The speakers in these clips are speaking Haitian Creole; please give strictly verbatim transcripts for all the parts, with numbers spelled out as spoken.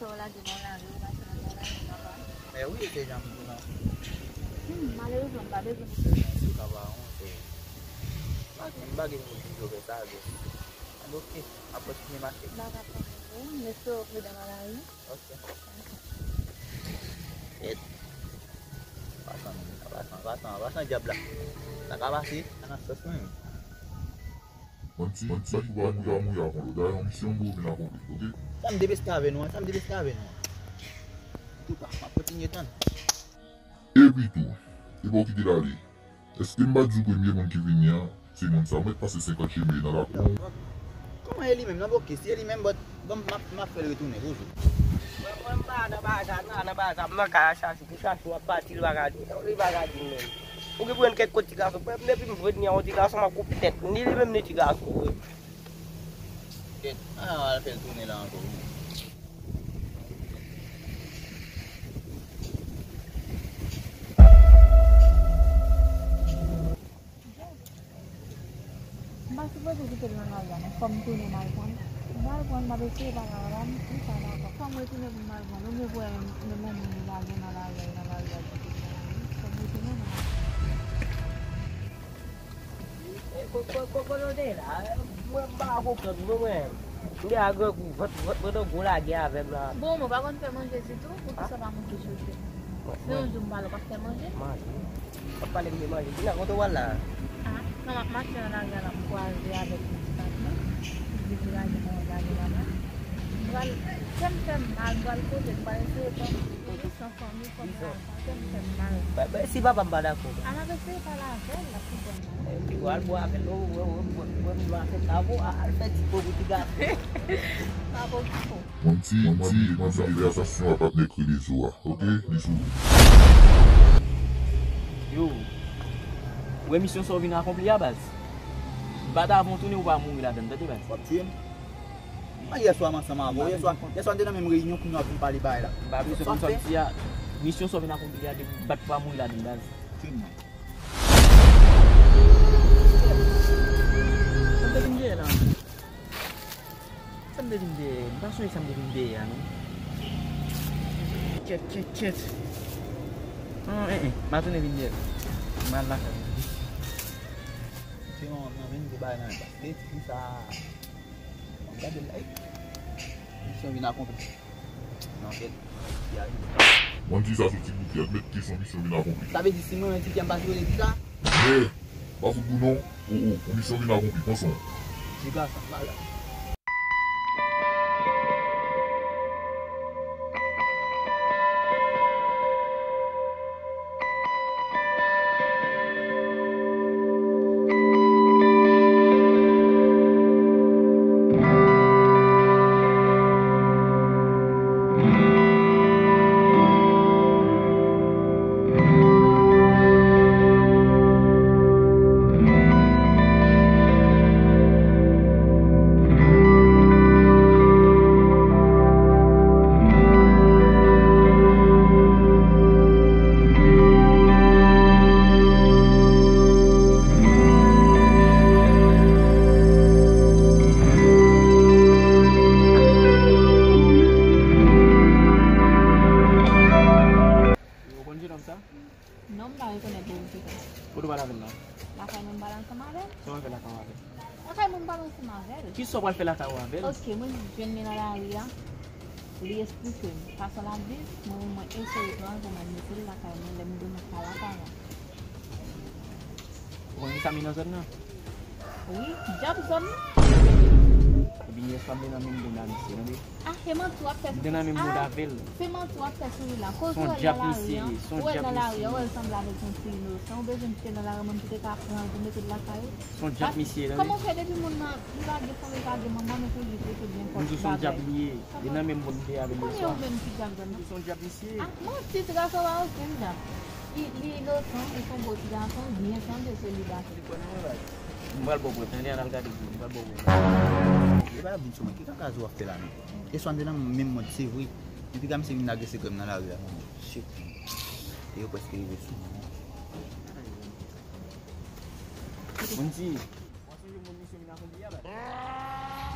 fè w lage nan lari, ou mache nan lari, nan lari. Men wi, se jan m di w nan. Hmm, malerezman, m pa bezwen. Se jan si w ka pa honte. M pa gen, m pa gen moun ki jwe sa, just. An, ok, m ap kontinye mache. M pa ka pran pou ou, m espere w pridan nan lari. Ok. Et. Pa tan, pa tan, pa tan, pa tan dyab la. Sa ka pase, sa nan sans mwen. Yon ti, yon ti mouya mouya konn lo. Dayè, yon misyon pou vin akonpli, ok? Sa m depeste avè nou an, sa m depeste avè nou an. Antouka, m ap kontinye tann. Epi tou, e pa w kite l ale. Èske m pa di w premye moun ki vini an, se moun sa? Ou mèt pase senkant chemeye nan lakou. Kòman e li menm nan? Oke, si e li menm, but, bon, m ap, m ap fè l retounen, bonjou. Mwen, mwen, m pa nan bagay sa, nan bagay sa, m nan kay a chache pou chache, w ap pati, li pa ka di, li pa ka di menm. Ou gen pou yon kèk kot ti gason, depi m vre ni yon ti gason, m ap koupe tèt, ni li menm, ni ti gason, wi. Kèt, a, al fè l tounen la ankò, wi. M pa sipoze kite l nan lari a, non. Fò m tounen m al pran l. M al pran l, m ap eseye pale avè l, li pa dakò. Fò m retounen pou m al pran l. Oubyen pou wè menm, menm yon moun li lage nan lari a, nan lari a, kite l nan lari. Fò m retounen m al pran l. E, ko-, ko-, ko-, kote w te la? Mwen, m pa konprann, mwen, mwen. M te a grangou, vant, vant mwen t an gwo lagè avè m la. Bon, mwen pa konn fè manje ditou, poukisa w pa monte chofè? Se yon jou m pale w p ap fè manje? Manje. W ap pale m de manje. Kounya, kote w al la? A, non, m ap mache nan lari a la, m kwaze avèk yon ti patnè. Li degaje nan yon lari laba. M pral, kè m fè m mal, m pral kote, m pral eseye fè yon ti kote san fanmi, fanmi la, sa kè m fè m mal. Ba, ba, si papa m pa dakò, ba. A, n ap eseye pale avè l, l ap konprann. Epi w al bwè avè l, ou, ou, ou, ou, ou, ou, ou, ou, al fè ti po pou ti gason. Pa po ki po. Monty, Monty, Monty, fè atasyon a patnè kreye zo a, oke? Li sou. Yo, ou wè misyon sa w vin akonpli a, baz? M pa ta avè w tounen, ou pa mouri ladann, tande, baz? W ap tiye m? A, yèswa m ansanm avè w. Yèswa, yèswa m te nan menm reyinyon, kounye a w ap vin pale bagay la. M pa bezwen konn sa w ap di a. Misyon sa w vin akonpli a, depi w bat, ou pa mouri ladann, baz. Tiye m non. Sa m te vin dèyè la? Sa m te vin dèyè? M pa sonje sa m te vin dèyè a, non. Kèt, kèt, kèt. Non, en, en, m a tounen vin dèyè. M al lakay mwen. Se yon, yon vin de bagay nan men, paske ti fi sa, m ap gade l la, wi. Misyon vin akonpli. Nan kèt, y a vin. Mwen di sa sou ti bout tèt, mèt kesyon, misyon vin akonpli. Sa vle di si mwen menm ti fi a m pa sipoze di sa? Men, pa fout gou non. O, o, yon misyon vin akonpli, pran swen w. Ti gason, m pa la. Ou konn jenòm sa? Non, m pa rekonèt li, m chita. Kote w pral avè l la? Lakay mwen, m pral ansanm avè l. Sa w pral fè lakay w avè l? Lakay mwen, m pral ansanm avè l. Kisa w pral fè lakay w avè l? Oke, mwen jwenn li nan lari a. Li esplike m fason l ap viv, mwen, mwen eseye pran l pou mwen mete l lakay mwen, lè m gen m pa lakay mwen. Ou konn kisa m ye nan zòn nan? Wi, djab zòn nan. Epi yèswa m te nan menm moun a misye, tande. A, se manti w ap fè sou, m te nan menm moun avè l. Se manti w ap fè sou li la. Koz ou wè l nan lari a, ou wè l nan lari a, ou wè l sanble avèk yon ti inosan, ou bezwen kite l nan lari a, mwen m te ka pran l pou mete l lakay ou. Se yon djab misye, tande. Kòman w fè depi moun nan, li pa gen fanmi, li pa gen manman, men pou li rete byen fò. M di w se yon djab li ye. Li nan menm moun m te avè l yèswa. Kòman ou menm ti djab zòn nan? M di w se yon djab misye. A, manti, ti gason pa okenn djab. Li, li inosan, li se yon bon ti gason, byen chanje, se li gason. M pral ba w prèv, tande, ann al gade pou ou, m pral ba w prèv. Yo pa vin sou mwen, ki kaka zo w ap fè la menm? Yèswa m te nan menm mòd, se vre. Epi gade misye vin lage sekrè m nan lari a, non, shit. E yo prèske rive sou mwen. Monty. M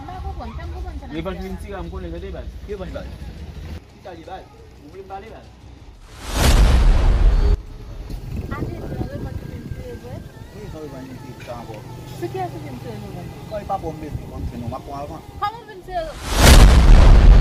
pa konprann, fè m konprann sa n ap fè a. Revanj vin tire a, m konnen, tande, baz. Ki revanj, baz? Ki sa li, baz? Ou vle m pale, baz? Ate di an revanj vin tire vre? Wi, se yon revanj vin tire sa ankò. Sou kiyès ou vin tire revanj? Non, e pa pou m bezwen, pou m se nou, m ap pran avan. Kòman w vin tire?